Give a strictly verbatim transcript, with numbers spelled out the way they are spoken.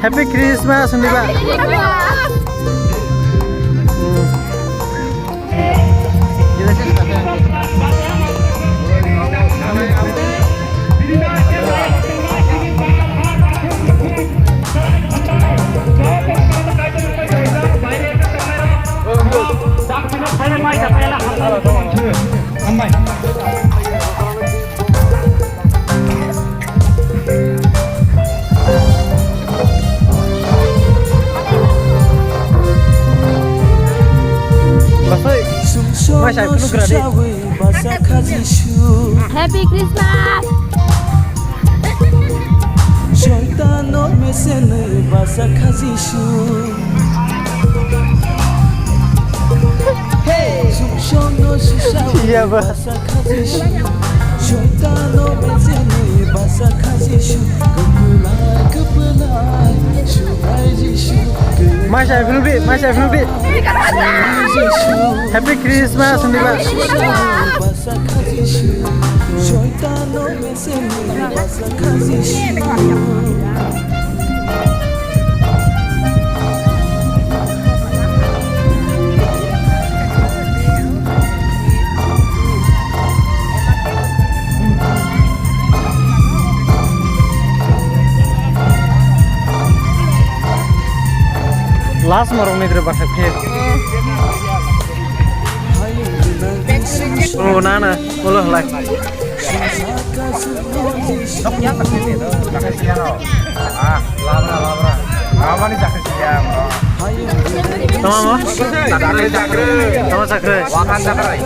Happy Christmas, Sandiba. Lasai, mai sai phunuk gra di. Happy Christmas! Soitano mesenwi basa khajisu. Hey! Sumsokno susawi Iya, ba. Basa khajisu. Soitano mesenwi basa khajisu. Kwpwlai, kwpwlai, subai jisu. Mai sai phunuk di, mai sai phunuk di. Jisu. Happy Christmas, Sandiba. Susawi basa khajisu. Soitano Last morong ni dre baksa khe. Oh, na, na, ulo halai. Tama mo? Tama sakre. Wakan sakre.